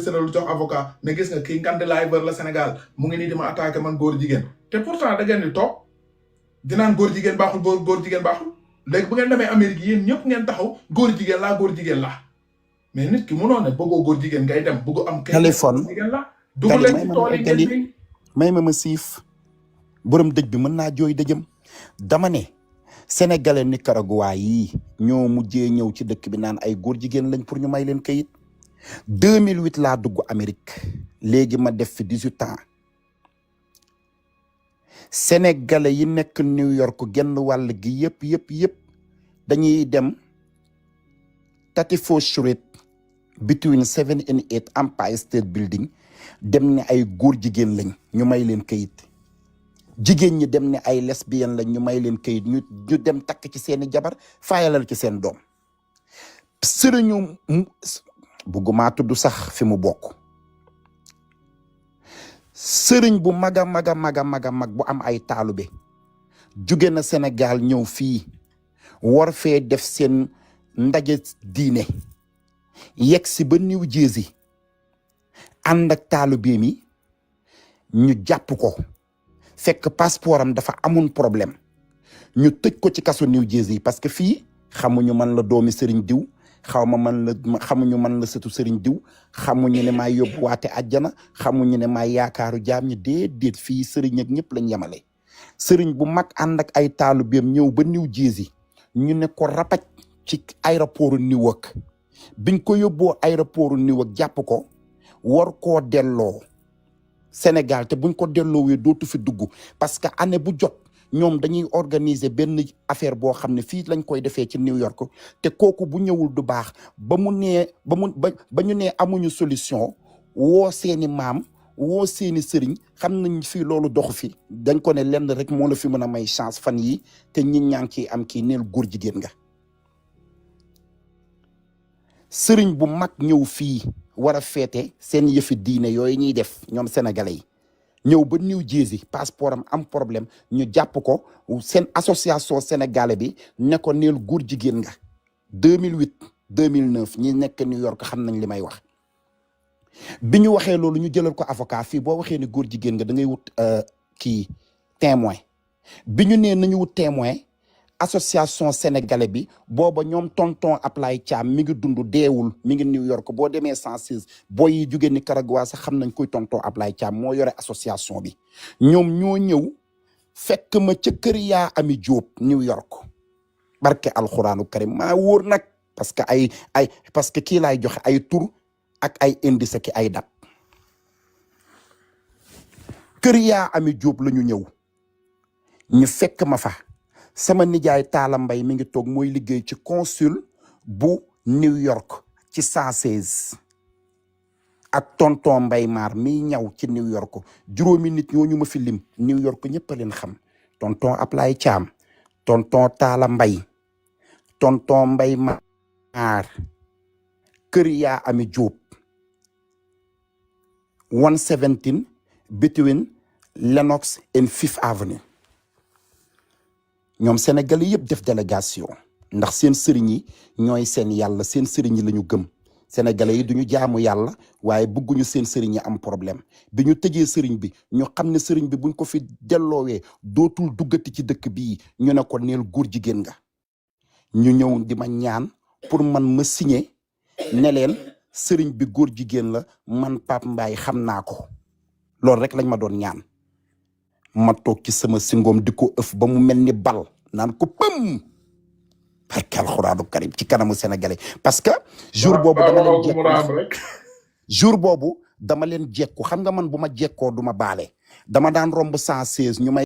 enregistré lu jox avocat ne gis nga kii ngand live la Sénégal mu ngi nii di ma attaqué man góor jigéen te pourtant da ngeen di toog dinaan góor jigéen baaxul góor jigéen baaxul léegi bu ngeen demee Amérique yéen ñëpp ngeen taxaw góor jigéen laa mais nit ki mënoo ne bëggoo góor jigéen ngay dem bëgg am téléphone jigéen la dugg leen ci tool yi ngeen may ma siif borom dëj bi mën naa jooy dëjëm dama ne sénégalais Nicaragua yi ñoo mujjee ñëw ci dëkk bi naan ay góor jigéen lañ pour ñu may leen kayit 2008 laa dugg Amérique léegi ma def fi 18 ans sénégalais yi nekk New York genn wàll gi yëpp dañuy dem 34th Street between 7 and 8 Empire State Building dem ne ay góor jigéen lañ ñu may leen kayit jigéen ñi dem ne ay lesbienne lañ ñu may leen kayit ñu dem takk ci seeni jabar faayalal ci seen doom sëriñu bëgguma tudd sax fi mu bokk sëriñ bu mag bu am ay taalube jóge na Sénégal ñëw fii war fee def seen ndaje diine yegg si ba New Jersey ànd ak taalube mi ñu jàpp ko fekk passeport am dafa amoon problème ñu tëj ko ci kaso New Jersey parce que fii xamuñu man la doomi sëriñ diw xamuñu man la sëtu sëriñ diw xamuñu ne maay yóbbu waate àjjana xamuñu ne maay yaakaaru jaam ñi déedéet fii sëriñ ak ñëpp lañ yemale sëriñ bu mag ànd ak ay taalubeem ñëw ba New Jersey ñu ne ko rapaj ci aéroport Newark biñ ko yóbboo aéroport Newark jàpp ko war koo delloo Sénégal te buñ ko delloowee dootu fi dugg parce que année bu jot ñoom dañuy organiser benn affaire boo xam ne fii lañ koy defee ci New York te kooku bu ñëwul du baax ba ñu nee amuñu solution woo seeni maam woo seeni sëriñ xam nañ fii loolu doxu fi dañ ko ne lenn rek moo la fi mën a may chance fan yi te ñit ñaa ngi ciy am kii neel góor jigéen nga sëriñ bu mag ñëw fii war a feete seen yëfi diine yooyu ñuy def ñoom sénégalais yi ñëw ba New Jersey passeport am problème ñu jàpp ko seen association sénégalais bi ne ko neel góor jigéen nga 2008 2009 ñi nekk New York xam nañ li may wax bi ñu waxee loolu ñu jëlal ko avocat fii boo waxee ne góor jigéen nga da ngay wut kii témoin bi ñu nee nañu wut témoin association sénégalais bi booba ñoom tonton Ablaye Thiam mi ngi dund deewul mi ngi New York boo demee 106 booy yi jóge Nicaragua sax xam nañ koy tonton Ablaye Thiam moo yore association bi ñoom ñoo ñëw fekk ma ca kër yaa Ami Diop New York barke alxuraanu karim maa wóor nag parce que parce que kii laay joxe ay tur ak ay indice ki ay dat kër yaa Ami Diop la ñu ñëw ñu fekk ma fa sama nijaay Taala Mbay mi ngi toog mooy liggéey ci consul bu New York ci 116 ak tonton Mbay Maar mi ñaw ci New York juróomi nit ñooñu ma fi lim New York ñëpp a leen xam tonton Ablaye Thiam tonton Taala Mbay tonton Mbay Maar kër yaa Ami Diop 117 between Lenox and Fifth Avenue ñoom Sénégal yëpp def délégation ndax seen sëriñ yi ñooy seen yàlla seen sëriñ yi la ñu gëm sénégalais yi duñu jaamu yàlla waaye bëgguñu seen sëriñ yi am problème bi ñu tëjee sëriñ bi ñu xam ne sëriñ bi buñ ko fi delloowee dootul duggati ci dëkk bii ñu ne ko neel góor jigéen nga ñu ñëw di ma ñaan pour man ma signé ne leen sëriñ bi góor jigéen la man Pape Mbaye xam naa ko loolu rek lañ ma doon ñaan ma toog ci sama singoom di ko ëf ba mu mel ni bal naan ko pëm barke alxuraanu karim ci kanamu sénégalais parce que jour boobu dama leen jekku xam nga man bu ma jekkoo du ma baale dama daan romb 116 ñu may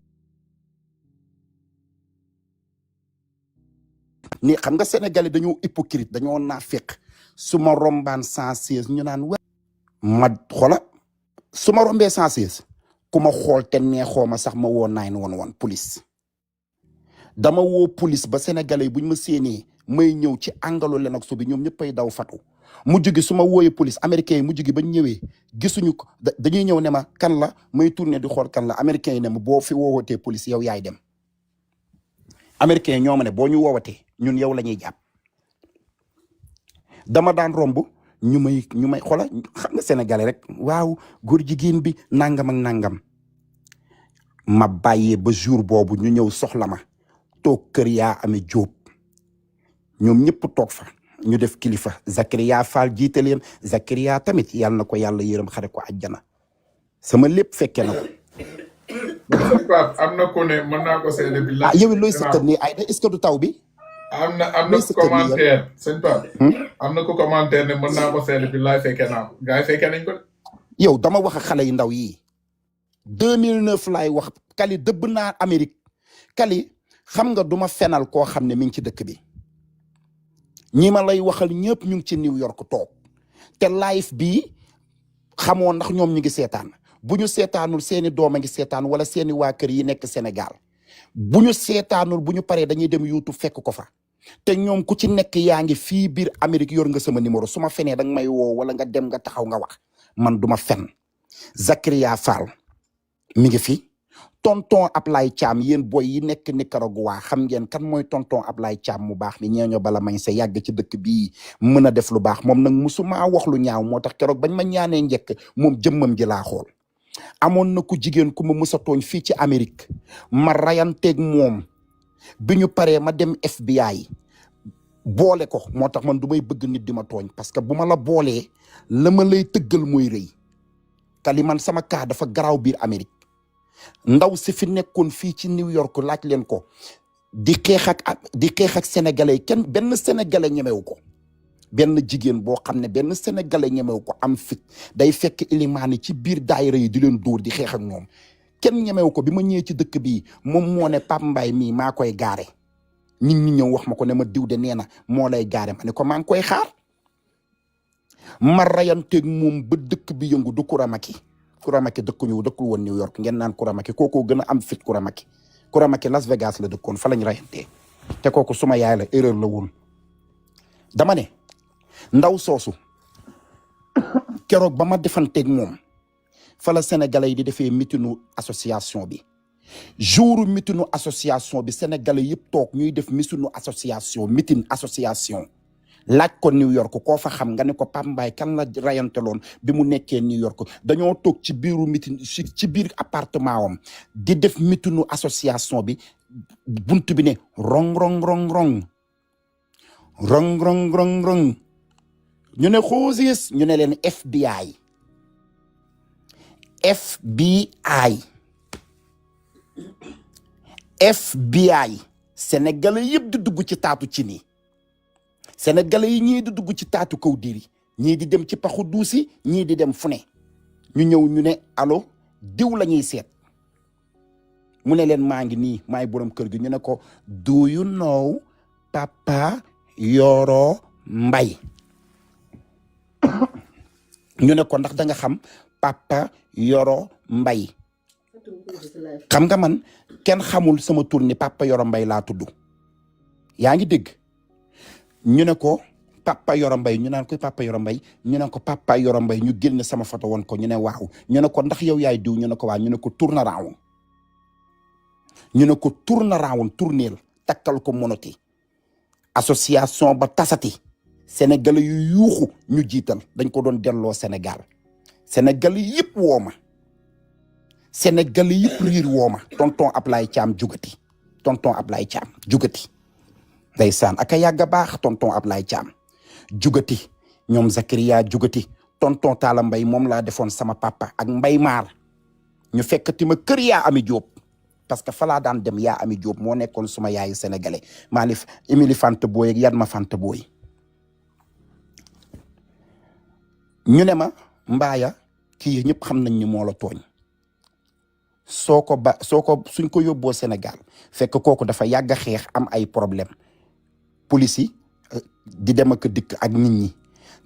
ni xam nga sénégalais dañoo hypocrite dañoo naafeq su ma rombaan 116 ñu naan wa ma xola su ma rombee 116 ku ma xool te neexoo ma sax ma woo 911 police dama woo police ba sénégalais buñ ma séenee may ñëw ci angalu Lenox bi ñoom ñëppay daw fatu mujj gi su ma wooyee police américains yi mujj gi bañ ñëwee gisuñu ko dañuy ñëw ne ma kan la may tourné di xool kan la américains yi ne ma boo fi woowatee police yow yaay dem américains yi ñoo ma ne boo ñu woowatee ñun yow la ñuy jàpp dama daan romb ñu may xola xam nga sénégalais rek waaw góor jigéen bi nangam ak nangam ma bàyyee ba jour boobu ñu ñëw soxla ma toog kër yaa amee jóob ñoom ñëpp toog fa ñu def kilifa Zakaria Fall jiite leen Zakaria tamit yàlla na ko yàlla yërëm xare ko àjjana sama lépp fekke na ko. sëñ Pape am na ko ne mën naa ko seede bi la. yow it looy sëkkat nii ay est-ce que du taw bi. am na commentaire sëñ Pape. am na ko commentaire ne mën naa ko seede bi laay fekkee naa ko gars yi fekkee nañ ko de. yow dama wax ak xale yu ndaw yi 2009 laay wax Kali dëbb naa Amérique Kali xam nga duma fenal koo xam ne mi ngi ci dëkk bi ñi ma lay waxal ñëpp ñu ngi ci New York toog te live bii xamoo ndax ñoom ñu ngi seetaan bu ñu seetaanul seeni doom a ngi seetaan wala seeni waa kër yi nekk Sénégal bu ñu seetaanul bu ñu paree dañuy dem YouTube fekk ko fa te ñoom ku ci nekk yaa ngi fii biir Amérique yor nga sama numéro su ma fenee danga may woo wala nga dem nga taxaw nga wax man duma fen Zakaria Fall mi ngi fi tonton Ablaye Thiam yéen boy yi nekk Nicaragua xam ngeen kan mooy tonton Ablaye Thiam mu baax mi ñeeño bala mañ sa yàgg ci dëkk bii mën a def lu baax moom nag musuma wax lu ñaaw moo tax keroog bañ ma ñaanee njëkk moom jëmmam ji laa xool amoon na ku jigéen ku ma mës a tooñ fii ci Amérique ma rayanteeg moom bi ñu paree ma dem FBI boole ko moo tax man du may bëgg nit di ma tooñ parce que bu ma la boolee la ma lay tëggal mooy rëy Kali man sama kaa dafa garaaw biir Amérique ndaw si fi nekkoon fii ci New York laaj leen ko di xeex ak sénégalais kenn benn sénégalais ñemewu ko benn jigéen boo xam ne benn sénégalais ñemewu ko am fit day fekk ilimaani ci biir daayira yi di leen dóor di xeex ak ñoom kenn ñemewu ko bi ma ñëwee ci dëkk bii moom moo ne Pape Mbaye mii maa koy gaare nit ñi ñëw wax ma ko ne ma diw de nee na moo lay gaare ma ne ko maa ngi koy xaar ma rayanteeg moom ba dëkk bi yëngu du Kouramaki dëkkul woon New York ngeen naan Kouramaki kookoo gën a am fit Kouramaki Las Vegas la dëkkoon fa lañ rayantee te kooku suma yaay la erreur la woon dama ne ndaw soosu keroog ba ma defanteeg moom fa la sénégalais yi di defee mitinu association bi jouru mitinu association bi sénégalais yëpp toog ñuy def mitinu mitin association laaj ko New York koo fa xam nga ne ko Pape Mbaye kan la rayanteloon bi mu nekkee New York dañoo toog ci biiru mitin ci biir appartement am di def mitinu association bi bunt bi ne rong ñu ne xoosis ñu ne leen FBI sénégalais yëpp di dugg ci taatu ci nii sénégalais yi ñii di dugg ci taatu kaw diri ñii di dem ci paxu duusi ñii di dem fu ne ñu ñëw ñu ne allo diw la ñuy seet mu ne leen maa ngi nii maay borom kër gi ñu ne ko do you know Papa Yoro Mbaye ñu ne ko ndax da nga xam Papa Yoro Mbaye xam nga man kenn xamul sama tur ni Papa Yoro Mbaye laa tudd yaa ngi dégg ñu ne ko Papa Yoro Mbaye ñu naan koy Papa Yoro Mbaye ñu ne ko Papa Yoro Mbaye ñu génne sama photo woon ko ñu ne waaw ñu ne ko ndax yow yaay diw ñu ne ko waaw ñu ne ko tourne around ñu ne ko tourne around tourneel takkal ko monoti association ba tasati sénégalais yu yuuxu ñu jiital dañ ko doon delloo Sénégal sénégalais yëpp woo ma sénégalais yëpp riir woo ma tonton Ablaye Thiam jugati ndeysaan aka yàgga baax tonton Ablaye Thiam jugati ñoom Zakaria jugati tonton Talla Mbaye moom laa defoon sama papa ak Mbay Maar ñu fekkati ma kër yaa ami Jóob parce que fa laa daan dem yaa ami Jóob moo nekkoon suma yaayu sénégalais maa ni Émilie Fante Boy ak Yadma Fante Boy ñu ne ma mbaaya kii ñëpp xam nañ ni moo la tooñ suñ ko yóbboo Sénégal fekk kooku dafa yàgg a xeex am ay problème police yi di dem ak dikk ak nit ñi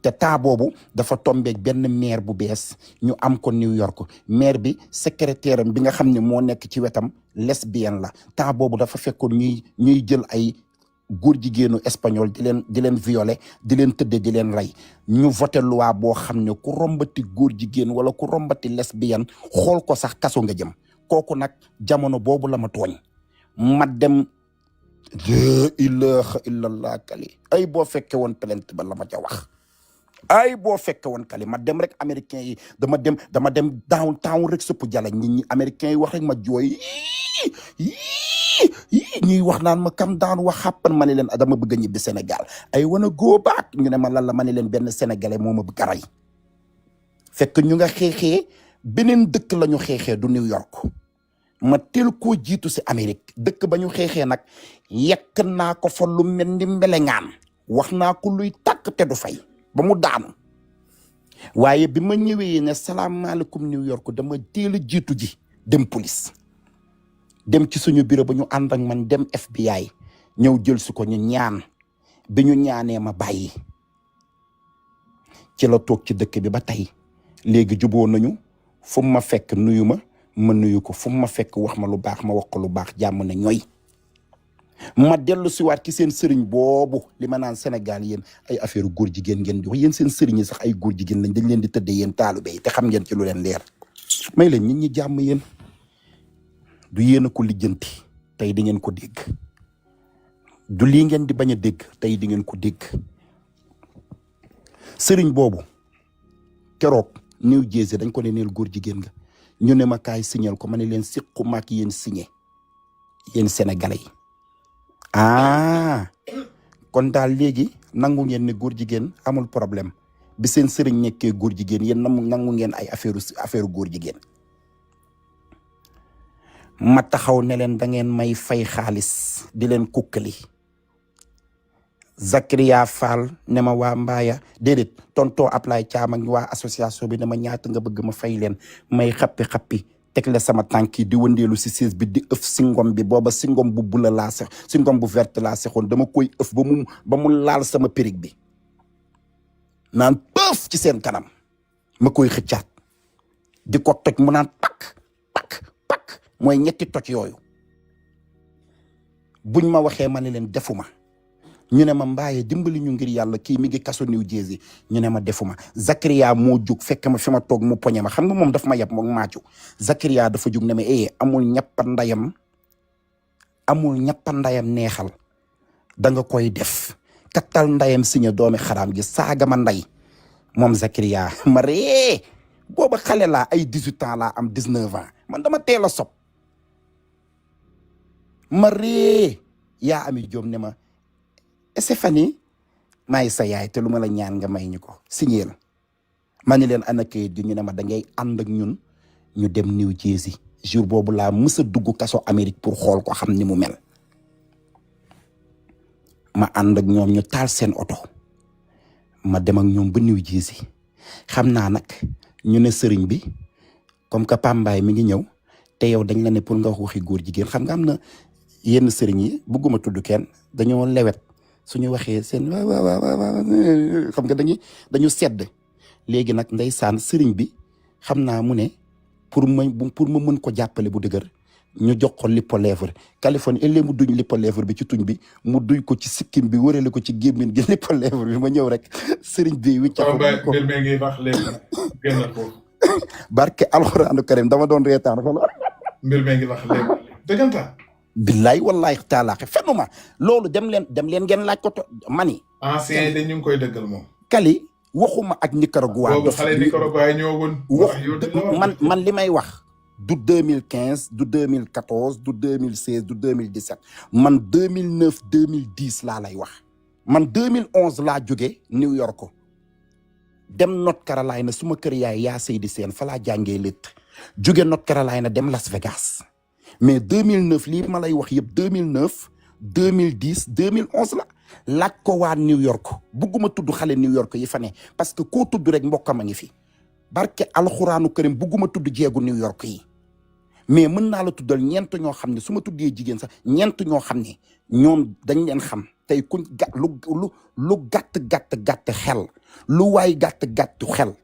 te temps boobu dafa tombeeg benn maire bu bees ñu am ko New York maire bi secrétaire am bi nga xam ne moo nekk ci wetam lesbienne la temps boobu dafa fekkoon ñuy jël ay góor jigéenu espagnol di leen violer di leen tëdde di leen rey ñu voté loi boo xam ne ku rombati góor jigéen wala ku rombati lesbienne xool ko sax kaso nga jëm kooku nag jamono boobu la ma tooñ ma dem la ilaha illallah Kali ay boo fekke woon plainte ba la ma ca wax ay boo fekke woon Kali ma dem rek américain yi dama dem downtown rek sëpp jala nit ñi américain yi wax rek ma jooy ñuy wax naan ma kam daan wax xàppan ma ne leen dama bëgg a ñibbi Sénégal ay wana go back ñu ne ma lan la ma ne leen benn sénégalais moo ma bëgg a rey fekk ñu nga xeexee beneen dëkk la ñu xeexee du New York ma teel koo jiitu si Amérique dëkk ba ñu xeexee nag yekk naa ko fa lu mel ni mbelengaan wax naa ko luy tàkk te du fay ba mu daanu waaye bi ma ñëwee ne salaamaaleykum New York dama teel a jiitu ji dem police dem ci suñu bureau ba ñu ànd ak man dem FBI ñëw jël si ko ñu ñaan bi ñu ñaanee ma bàyyi ci la toog ci dëkk bi ba tey léegi juboo nañu fu ma fekk nuyu ma nuyu ko fu ma fekk wax ma lu baax ma wax ko lu baax jàmm ne ñooy ma dellu si waat ci seen sëriñ boobu li ma naan Sénégal yéen ay affaire góor jigéen ngeen di wax yéen seen sëriñ yi sax ay góor jigéen lañ dañ leen di tëddee yéen taalibe yi te xam ngeen ci lu leen leer may leen nit ñi jàmm yéen du yéen a ko lijjanti tey di ngeen ko dégg du lii ngeen di bañ a dégg tey di ngeen ko dégg sëriñ boobu keroog New Jersey dañ ko ne neel góor jigéen nga ñu ne ma kaay signal ko ma ne leen siqu maak yéen signé yéen sénégalais yi kon daal léegi nangu ngeen ne góor jigéen amul problème bi seen sëriñ nekkee góor jigéen yéen nangu ngeen ay affaire góor jigéen ma taxaw ne leen da ngeen may fay xaalis di leen kukkali Zakaria Fall ne ma waa Mbaaya déedéet tonton Ablaye Thiam ak waa association bi ne ma ñaata nga bëgg ma fay leen may xappi teg la sama tànk yi di wëndeelu si siis bi di ëf singom bi booba singom bu bula laa sex singom bu verte laa sexoon dama koy ëf ba mu laal sama périg bi naan pëf ci seen kanam ma koy xëccaat di ko toj mu naan pak mooy ñetti toj yooyu buñ ma waxee ma ne leen defuma ñu ne ma Mbaaye dimbali ñu ngir yàlla kii mi ngi kaso New Jersey ñu ne ma defuma Zakaria moo jug fekk ma fi ma toog mu poñe ma xam nga moom daf ma yab moom maacu Zakaria dafa jug ne ma amul ñappa ndayam neexal da nga koy def kattal ndayam siña doomi xaraam gi saaga ma nday moom Zakaria ma ree booba xale laa ay 18 ans laa am 19 ans man dama teel a sob ma ree yaa ami joom ne ma Stéphanie maay sa yaay te lu ma la ñaan nga may ñu ko signeel ma ni leen ana kayit gi ñu ne ma da ngay ànd ak ñun ñu dem New Jersey jour boobu laa mës a dugg kaso Amérique pour xool ko xam ni mu mel ma ànd ak ñoom ñu taal seen oto ma dem ak ñoom ba New Jersey xam naa nag ñu ne sëriñ bi comme que Pambaay mi ngi ñëw te yow dañ la ne pour nga waxi góor jigéen xam nga am na yenn sëriñ yi bëgguma tudd kenn dañoo lewet suñu waxee seen waaw xam nga dañu sedd léegi nag ndeysaan sëriñ bi xam naa mu ne pour ma mën ko jàppale bu dëgër ñu jox ko lipo lèvre Californie ëllëg mu duñ lipo lèvre bi ci tuñ bi mu duñ ko ci sikkim bi wërale ko ci gémmiñ gi lipo lèvre bi ma ñëw rek sëriñ bi wicca ko mbir ngi wax léegi génn ko barke alxuraanu karim dama doon reetaan xolo mbir mi ngi wax léegi dëgganta billaay wallaay taalaaxe fenuma loolu dem leen ngeen laaj ko mani ancien de ñu ngi koy dëggal moom Kali waxuma ak Nicaragua boobu xale Nicaragua ñëwoon man li may wax du 2015 du 2014 du 2016 du 2017 man 2009 2010 laa lay wax man 2011 laa jóge New York dem North Carolina suma kër yaay yaa Seydi Seen fa laa jàngee létt jóge North Carolina dem Las Vegas mais 2009 lii ma lay wax yëpp 2009 2010 2011 la laaj ko waa New York bugguma tudd xale New York yi fa ne parce que koo tudd rek mbokkam a ngi fi barke alxuraanu karim bugguma tudd jeegu New York yi mais mën naa la tuddal ñeent ñoo xam ne su ma tuddee jigéen sax ñeent ñoo xam ne ñoom dañ leen xam tey kuñ lu gàtt xel lu waay gàtt xel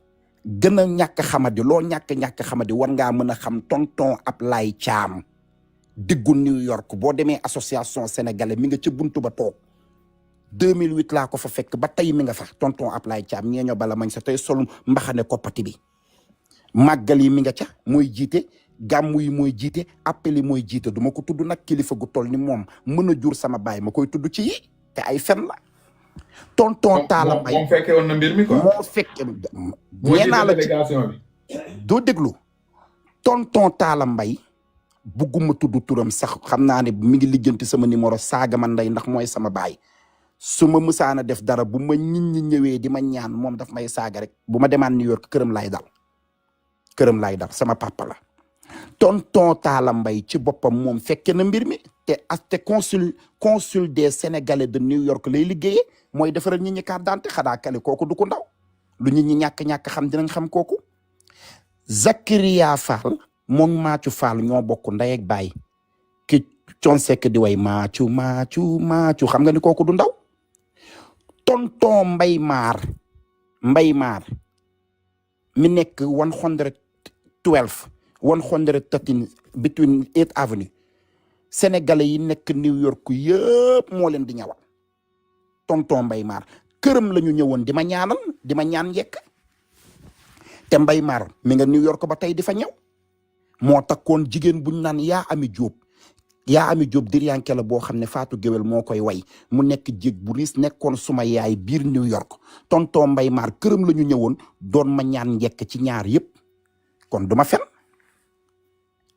gën a ñàkk xamadi loo ñàkk xamadi war ngaa mën a xam tonton Ablaye Thiam diggu New York boo demee association sénégalais mi nga ca buntu ba toog 2008 laa ko fa fekk ba tey mi nga fa tonton Ablaye Thiam ñeeño bala mañ sa tey sol mbaxane koppati bi màggal yi mi nga ca mooy jiite gàmmu yi mooy jiite appel yi mooy jiite du ma ko tudd nag kilifa gu toll ni moom mën a jur sama baay ma koy tudd ci yi te ay fen la tonton Talla Mbaye moom fekkee woon na mbir mi quoi. moo fekke moo nee naa jiite la ci délégation bi. doo déglu tonton Talla Mbaye bugguma tudd turam sax xam naa ne mi ngi lijjanti sama numéro saaga ma ndey ndax mooy sama baay su ma musaana def dara bu ma nit ñi ñëwee di ma ñaan moom daf may saaga rek bu ma demaan New York këram laay dal sama papa la tonton Talla Mbaye ci boppam moom fekke na mbir mi te consul des Sénégalais de New York lay liggéeyee mooy defaral nit ñi carte d'identité xanaa kale kooku du ko ndaw lu nit ñi ñàkk xam dinañ xam kooku Zakaria Fall moom Maacu Fall ñoo bokk ndey ak baay ki Thione Seck di way maacu xam nga ni kooku du ndaw tonton Mbay Maar mi nekk 113 between 8th Avenue sénégalais yi nekk New York yëpp moo leen di ñawal tonton Mbay Maar këram la ñu ñëwoon di ma ñaanal di ma ñaan njekk te Mbay Maar mi nga New York ba tey di fa ñëw moo takkoon jigéen buñ naan yaa ami Jóob diryanke la boo xam ne Faatu Géwél moo koy way mu nekk jéeg bu riis nekkoon suma yaay biir New York tonton Mbay Maar këram la ñu ñëwoon doon ma ñaan njekk ci ñaar yëpp kon duma fen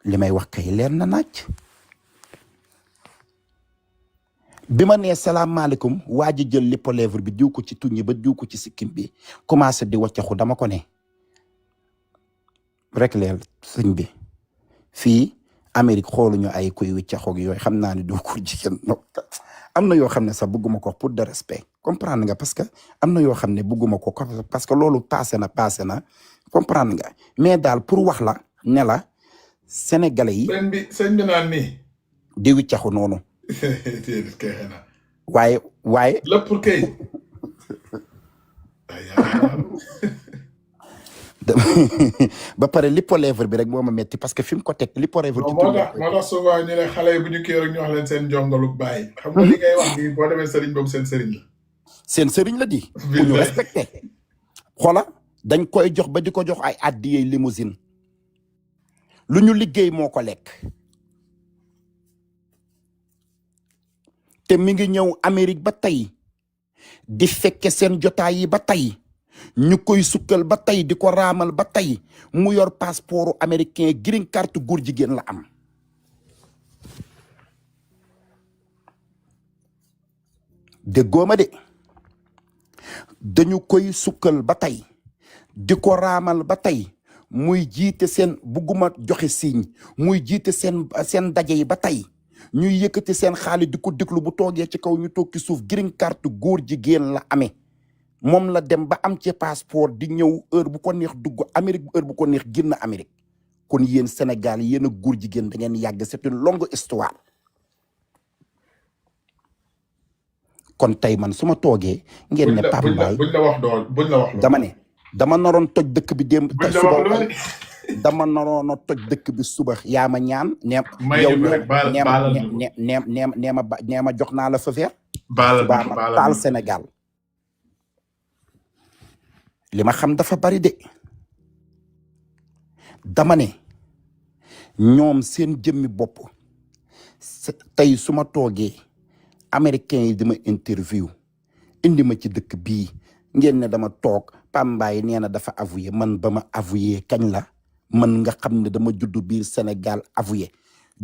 li may wax kay leer na naaj bi ma nee salaamaaleykum waa ji jël lipo lèvre bi diw ko ci tuñ ba diw ko ci sikkim bi commencé di waccaxu dama ko ne rek leel sëñ bi fii Amérique xooluñu ay kuy wiccaxoog yooyu xam naa ne du ko jigéen am na yoo xam ne sax bëgguma ko pour de respect comprendre nga parce que am na yoo xam ne bëgguma ko parce que loolu passé na comprendre nga mais daal pour wax la ne la sénégalais yi sëñ bi naan nii di wiccaxu noonu waaye lépp pour kay ba pare lipo lèvre bi rek moo ma metti parce que fi mu ko teg lipo lèvre ci moo tax souvent ñu ne xale yi bu ñu kii rek ñu wax leen seen jongalu bàyyi xam nga li ngay wax nii boo demee sëriñ boobu seen sëriñ la di bu ñu respecté xoola dañ koy jox ba di ko jox ay addiyey limousine lu ñu liggéey moo ko lekk te mi ngi ñëw Amérique ba tey di fekke seen jotaay yi ba tey ñu koy sukkal ba tey di ko raamal ba tey mu yor passeport américain green card góor jigéen la am déggoo ma de dañu koy sukkal ba tey di ko raamal ba tey muy jiite seen bugguma joxe signe muy jiite seen daje yi ba tey ñuy yëkkati seen xaalis di ko déglu bu toogee ci kaw ñu toog ci suuf green card góor jigéen la amee moom la dem ba am ci passeport di ñëw heure bu ko neex dugg Amérique heure bu ko neex génn Amérique kon yéen Sénégal yéen a góor jigéen da ngeen yàgg c'est une longue histoire kon tey man su ma toogee ngeen ne Pape Mbaye buñ la wax dama ne dama naroon toj dëkk bi démb suba dama naroon a toj dëkk bi suba yaa ma ñaan nee ma jox naa la fa feer suba ma taal Sénégal li ma xam dafa bari de dama ne ñoom seen jëmmi bopp tey su ma toogee américain yi dima interview indi ma ci dëkk bii ngeen ne dama toog Pambaay nee na dafa avoué man ba ma avoué kañ la man nga xam ne dama juddu biir Sénégal avoué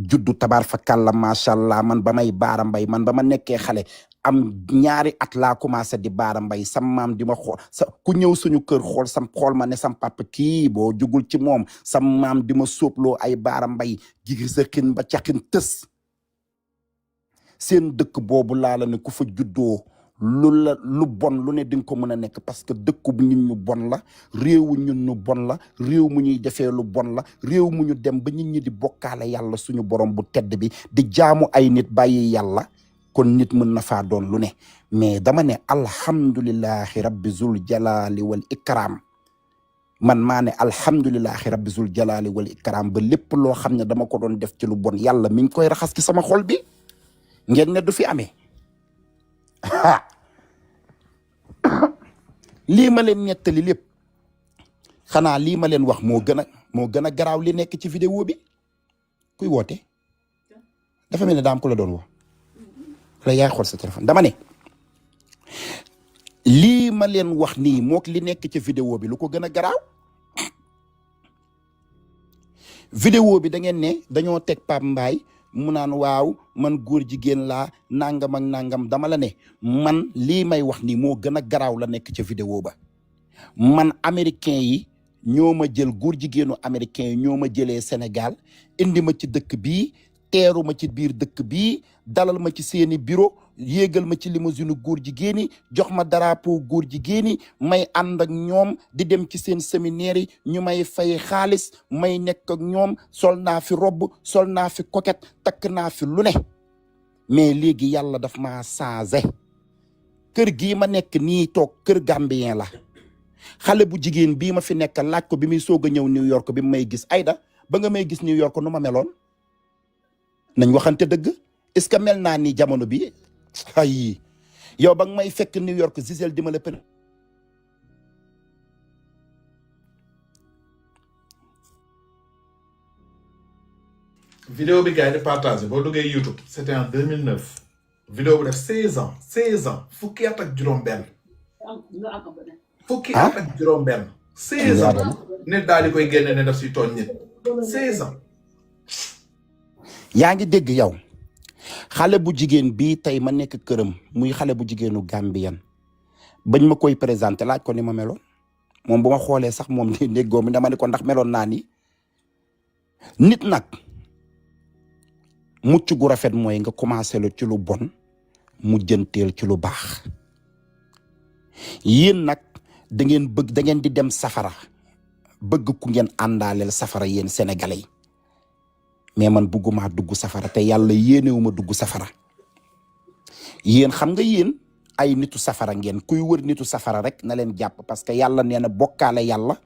juddu tabaar fa kàlla macha allah man ba may baara mbay man ba ma nekkee xale am ñaari at laa commencé di baara mbay sam maam di ma xool ku ñëw suñu kër xool ma ne sam papa kii boo jugul ci moom sam maam di ma sóobloo ay baara mbay jigir sa xin ba caxin tës seen dëkk boobu laa la ne ku fa juddoo lu bon lu ne dinga ko mën a nekk parce que dëkku bu ñun ñu bon la réewu ñun ñu bon la réew mu ñuy defee lu bon la réew mu ñu dem ba nit ñi di bokkaale yàlla suñu borom bu tedd bi di jaamu ay nit bàyyi yàlla kon nit mën na faa doon lu ne mais dama ne alhamdulillahi rabbi zul jalali wal ikram man maa ne alhamdulillahi rabbi zul jalali wal ikram ba lépp loo xam ne dama ko doon def ci lu bon yàlla mi ngi koy raxas ci sama xol bi ngeen ne du fi amee lii ma leen nettali lépp xanaa lii ma leen wax moo gën a garaaw li nekk ci vidéo bi kuy woote dafa mel ne daam ku la doon woo la yaay xool sa téléphone dama ne lii ma leen wax nii mook li nekk ci vidéo bi lu ko gën a garaaw. vidéo bi da ngeen ne dañoo teg Pape Mbaye mu naan waaw man góor jigéen laa nangam ak nangam. dama la ne man lii may wax nii moo gën a garaaw la nekk ca vidéo ba. man américain yi ñoo ma jël, góor jigéenu américain yi ñoo ma jëlee Sénégal indi ma ci dëkk bii, teeru ma ci biir dëkk bii, dalal ma ci seeni bureau, yéegal ma ci limousine góor jigéen yi, jox ma drapeau góor jigéen yi, may ànd ak ñoom di dem ci seen séminaire yi, ñu may fay xaalis, may nekk ak ñoom, sol naa fi robb, sol naa fi coquette, takk naa fi lu ne. mais léegi yàlla daf ma changé. kër gii ma nekk nii toog kër gambien la. xale bu jigéen bii ma fi nekk laaj ko bi muy soog a ñëw New York bi mu may gis, Aïda ba nga may gis New York nu ma meloon. nañ waxante dëgg, est-ce que mel naa ni jamono bi ay yow ba nga may fekk New York Gisèle di ma la pen vidéo bi gars yi di partagé boo duggee YouTube c'était en 2009 vidéo bu def 16 ans fukki at ak juróom-benn. fukki at ak juróom-benn. 16 ans nit daal di koy génne ne daf si tooñ nit 16 ans. yaa ngi dégg yow xale bu jigéen bii tey ma nekk këram muy xale bu jigéenu Gambien bañ ma koy présenté laaj ko ni ma meloon moom bu ma xoolee sax moom ni déggoo mi dama ne ko ndax meloon naa ni. nit nag mucc gu rafet mooy nga commencé lu ci lu bon mu jënteel ci lu baax. yéen nag da ngeen bëgg da ngeen di dem safara bëgg ku ngeen àndaaleel safara yéen sénégalais yi. mais man bëgguma dugg safara te yàlla yéenewuma dugg safara. yéen xam nga yéen ay nitu safara ngeen, kuy wër nitu safara rek na leen jàpp parce que yàlla nee na bokkaale yàlla,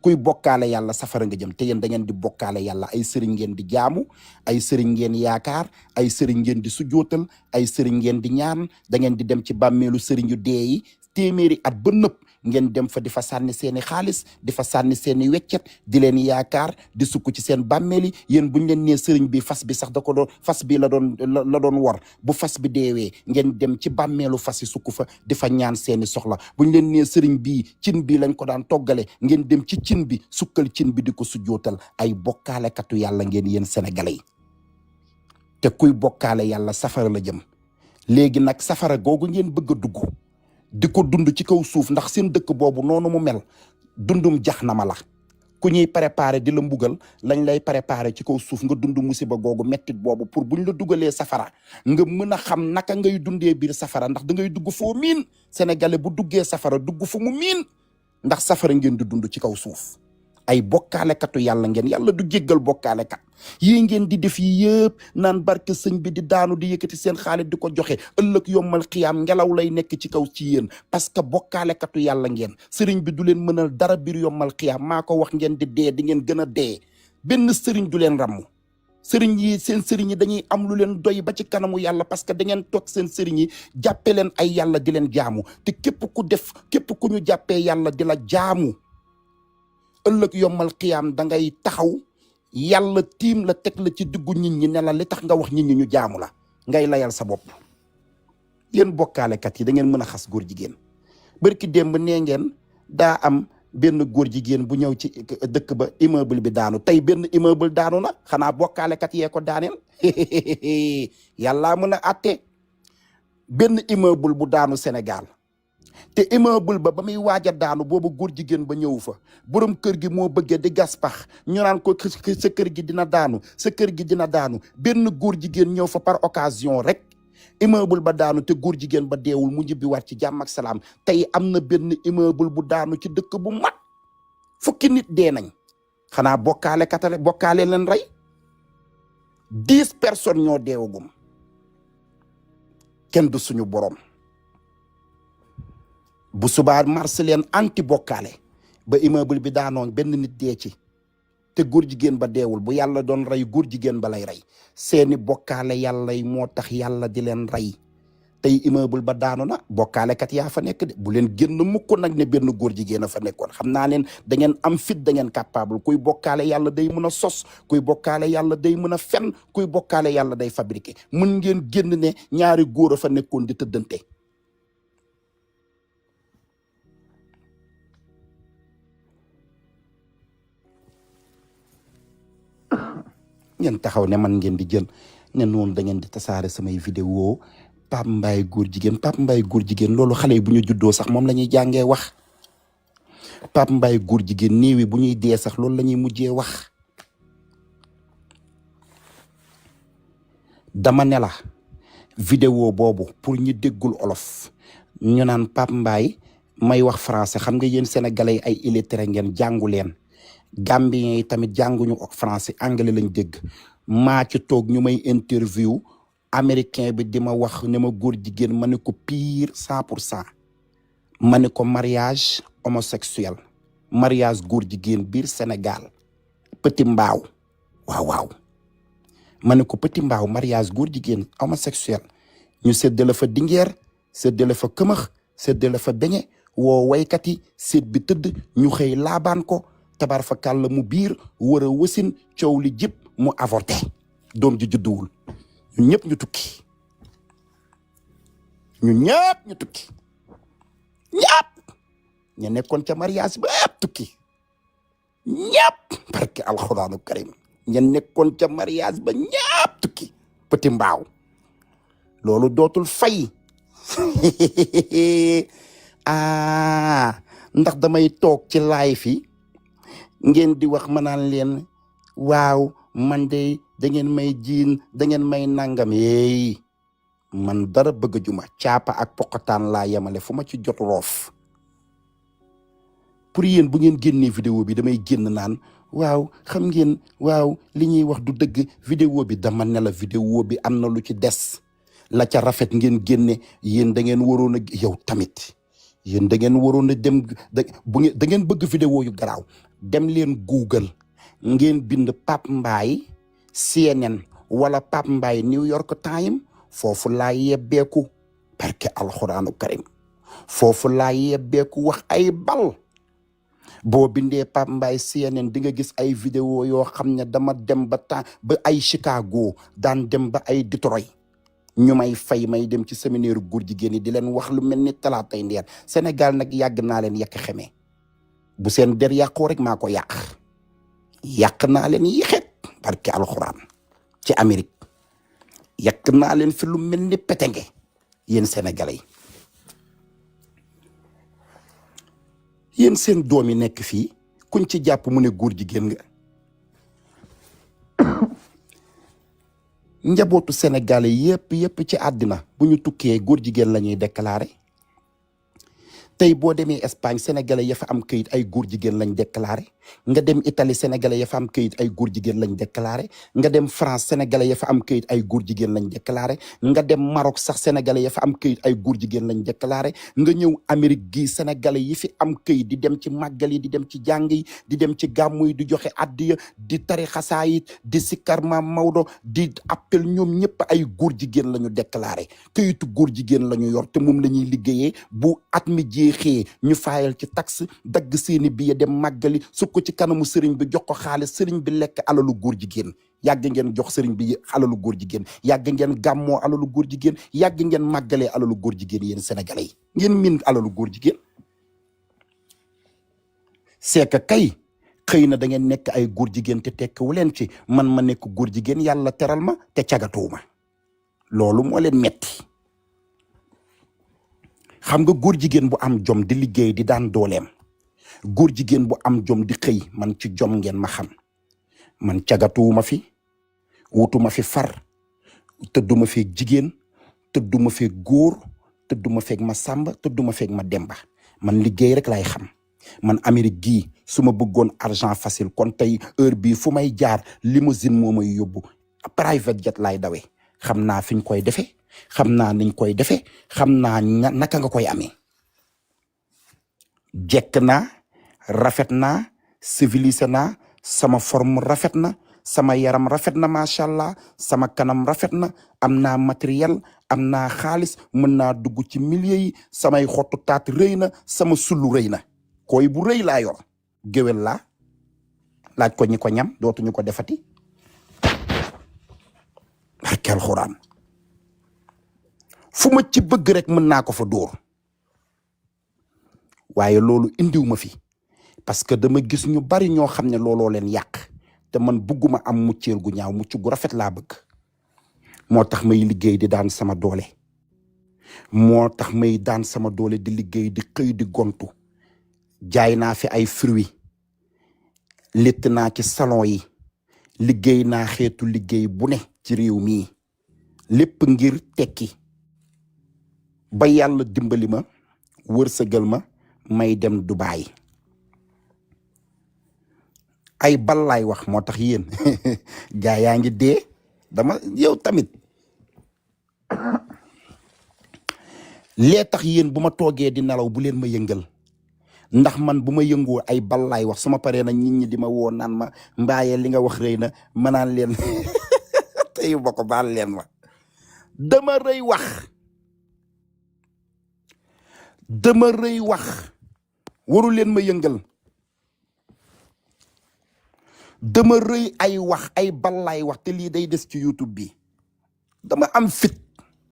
kuy bokkaale yàlla safara nga jëm. te yéen da ngeen di bokkaale yàlla, ay sëriñ ngeen di jaamu, ay sëriñ ngeen yaakaar, ay sëriñ ngeen di sujootal, ay sëriñ ngeen di ñaan. da ngeen di dem ci bàmmeelu sëriñ yu dee yi téeméeri at ba nëpp ngeen dem fa di fa sànni seeni xaalis, di fa sànni seeni weccet, di leen yaakaar, di sukk ci seen bàmmeel yi. yéen buñ leen nee sëriñ bi fas bi sax da ko doon fas bi la doon wor, bu fas bi deewee ngeen dem ci bàmmeelu fas yi sukk fa di fa ñaan seeni soxla. buñ leen nee sëriñ bii cin bi lañ ko daan toggale, ngeen dem ci cin bi sukkal cin bi di ko sujjootal. ay bokkaalekatu yàlla ngeen yéen sénégalais yi. te kuy bokkaale yàlla safara la jëm. léegi nag safara googu ngeen bëgg a dugg di ko dund ci kaw suuf ndax seen dëkk boobu noonu mu mel dundum jax na ma la. ku ñuy préparé di la mbugal lañ lay préparé ci kaw suuf nga dund musiba googu mettit boobu pour buñ la dugalee safara nga mën a xam naka ngay dundee biir safara ndax da ngay dugg foo miin. sénégalais bu duggee safara dugg fu mu miin ndax safara ngeen di dund ci kaw suuf. ay bokkaalekatu yàlla ngeen, yàlla du jéggal bokkaalekat. yii ngeen di def yi yëpp naan barke sëñ bi di daanu di yëkkati seen xaalis di ko joxe, ëllëg yombal xiyaam ngelaw lay nekk ci kaw ci yéen parce que bokkaalekatu yàlla ngeen. sëriñ bi du leen mënal dara biir yombal xiyaam, maa ko wax. ngeen di dee di ngeen gën a dee. benn sëriñ du leen ràmm. sëriñ yi seen sëriñ yi dañuy am lu leen doy ba ci kanamu yàlla parce que da ngeen toog seen sëriñ yi jàppe leen ay yàlla di leen jaamu. te képp ku ñu jàppee yàlla di la jaamu ëllëg yombal xiyaam da ngay taxaw yàlla tiim la teg la ci diggu nit ñi ne la li tax nga wax nit ñi ñu jaamu la ngay layal sa bopp. yéen bokkaalekat yi da ngeen mën a xas góor jigéen. barki démb nee ngeen daa am benn góor jigéen bu ñëw ci dëkk ba immeuble bi daanu. tey benn immeuble daanu na, xanaa bokkaalekat yee ko daaneel. yàllaa mën a àtte. benn immeuble bu daanu Sénégal te immeuble ba muy waaj a daanu boobu góor jigéen ba ñëw fa. borom kër gi moo bëggee di gas pax ñu naan ko sa kër gi dina daanu, sa kër gi dina daanu. benn góor jigéen ñëw fa par occasion rek immeuble ba daanu te góor jigéen ba deewul, mu ñibbi waat ci jàmm ak salaam. tey am na benn immeuble bu daanu ci dëkk bu mat, fukki nit dee nañ. xanaa bokkaale leen rey. 10 personnes ñoo deewagum. kenn du suñu borom. bu subaa mars leen anti bokkaale ba immeuble bi daanoon benn nit dee ci te góor jigéen ba deewul. bu yàlla doon rey góor jigéen ba lay rey. seeni bokkaale yàlla yi moo tax yàlla di leen rey. tey immeuble ba daanu na, bokkaalekat yaa fa nekk de. bu leen génn mukk nag ne benn góor jigéen a fa nekkoon. xam naa leen da ngeen am fit, da ngeen capable. kuy bokkaale yàlla day mën a sos, kuy bokkaale yàlla day mën a fen, kuy bokkaale yàlla day fabriqué. mën ngeen génn ne ñaari góor a fa nekkoon di tëddante. ngeen taxaw ne man ngeen di jël ne noonu da ngeen di tasaare samay vidéo Pape Mbaye góor jigéen loolu xale yi bu ñu juddoo sax moom la ñuy jàngee wax Pape Mbaye góor jigéen néewi bu ñuy dee sax loolu la ñuy mujjee wax. dama ne la vidéo boobu pour ñu déggul olof ñu naan Pape Mbaye may wax français xam nga yéen sénégalais yi ay illettré ngeen jàngu leen gambien yi tamit jànguñu français anglais lañ dégg maa ci toog ñu may interview américain bi di ma wax ne ma góor jigéen ma ne ko pire 100% ma ne ko mariage homosexuel mariage góor jigéen biir Sénégal Petit Mbaaw waaw ma ne ko Petit Mbaaw mariage góor jigéen homosexuel ñu séddale fa dingeer séddale fa këmax séddale fa beñe woo waykat yi séet bi tëdd ñu xëy laabaan ko tabar fa kàll mu biir war a wasin coow li jëpp mu avorté doom ji judduwul ñun ñëpp ñu tukki ñëpp ñu nekkoon ca mariage ba yëpp tukki ñëpp barke alxuraanu karim ñu nekkoon ca mariage ba ñëpp tukki Petit Mbaaw loolu dootul fay ndax damay toog ci live yi ngeen di wax ma naan leen waaw man de da ngeen may jiin da ngeen may nangam yeey man dara bëgg juma caapa ak poqataan laa yemale fu ma ci jot roof pour yéen bu ngeen génnee vidéo bi damay génn naan waaw xam ngeen waaw li ñuy wax du dëgg vidéo bi dama ne la vidéo bi am na lu ci des la ca rafet ngeen génne yéen da ngeen waroon a yow tamit yéen da ngeen waroon a dem da ngeen bëgg vidéo yu garaaw dem leen Google ngeen bind Pape Mbaye CNN wala Pape Mbaye New York Times foofu laa yebbeeku barke alxuraanu karim foofu laa yebbeeku wax ay bal boo bindee Pape Mbaye CNN di nga gis ay vidéo yoo xam ne dama dem ba ay Chicago daan dem ba ay Detroit ñu may fay may dem ci séminaire góor jigéen yi di leen wax lu mel ni talaatay ndeer Sénégal nag yàgg naa leen yàq xeme bu seen der yàqoo rek maa ko yàq naa leen yixet barke alxuraan ci Amérique yàq naa leen fi lu mel ni petenge yéen sénégalais yéen seen doom yi nekk fii kuñ ci jàpp mu ne góor jigéen nga njabootu sénégalais yëpp ci àddina bu ñu tukkee góor jigéen la ñuy déclaré tey boo demee Espagne sénégalais ya fa am këyit ay góor jigéen lañ déclaré nga dem Italie sénégalais ya fa am këyit ay góor jigéen lañ déclaré nga dem France sénégalais ya fa am këyit ay góor jigéen lañ déclaré nga dem Maroc sax sénégalais ya fa am këyit ay góor jigéen lañ déclaré nga ñëw Amérique gi sénégalais yi fi am këyit di dem ci màggal yi di dem ci jàng yi di dem ci gàmmu yi di joxe addiya di tari xasaayit di sikkar Maam Maodo di appel ñoom ñëpp ay góor jigéen la ñu déclaré këyitu góor jigéen la ñu yor te moom la ñuy liggéeyee bu at mi jeexee ñu fayal ci taxe dagg seeni billet dem màggali su ko ci kanamu sëriñ bi jox ko xaalis sëriñ bi lekk alalu góor jigéen yàgg ngeen jox sëriñ bi alalu góor jigéen yàgg ngeen gàmmoo alalu góor jigéen yàgg ngeen màggalee alalu góor jigéen yéen sénégalais yi ngeen min alalu góor jigéen c'est que kay xëy na da ngeen nekk ay góor jigéen te tekkiwu leen ci man ma nekk góor jigéen yàlla teral ma te cagatuwuma loolu moo leen metti xam nga góor jigéen bu am jom di liggéey di daan dooleem góor jigéen bu am jom di xëy man ci jom ngeen ma xam man cagatuwuma fi wutuma fi far tëdduma feeg jigéen tëdduma feeg góor tëdduma feeg ma sàmba tëdduma feeg ma demba man liggéey rek lay xam man Amérique gii su ma bëggoon argent facile kon tey heure bii fu may jaar limousine moo may yóbbu private jet lay dawe xam naa fi ñu koy defee xam naa niñ koy defee xam naa naka nga koy amee jekk naa rafet naa civilisé naa sama forme rafet na sama yaram rafet na macha allah sama kanam rafet na am naa matériel am naa xaalis mën naa dugg ci milieu yi samay xottu taat rëy na sama sullu rëy na koy bu rëy laa yor géwél laa laaj ko ñi ko ñam dootuñu ko defati barke alxuraan fu ma ci bëgg rek mën naa ko fa dóor waaye loolu indiw ma fi parce que dama gis ñu bari ñoo xam ne looloo leen yàq te man bugguma am mucceel gu ñaaw, mucc gu rafet laa bëgg. moo tax may liggéey di daan sama doole. moo tax may daan sama doole di liggéey di xëy di gontu. jaay naa fi ay fruits. létt naa ci salon yi. liggéey naa xeetu liggéey bu ne ci réew mii. lépp ngir tekki. ba yàlla dimbali ma wërsëgal ma may dem Dubaay. ay bal laay wax moo tax yéen gaa yaa ngi dee dama yow tamit lee tax yéen bu ma toogee di nelaw bu leen ma yëngal ndax man bu ma yëngoo ay bal laay wax su ma paree nag nit ñi di ma woo naan ma mbaaye li nga wax rëy na ma naan leen tey ba ko baal leen ma dama rëy wax waru leen ma yëngal dama rëy ay wax ay bal laay wax te lii day des ci YouTube bi dama am fit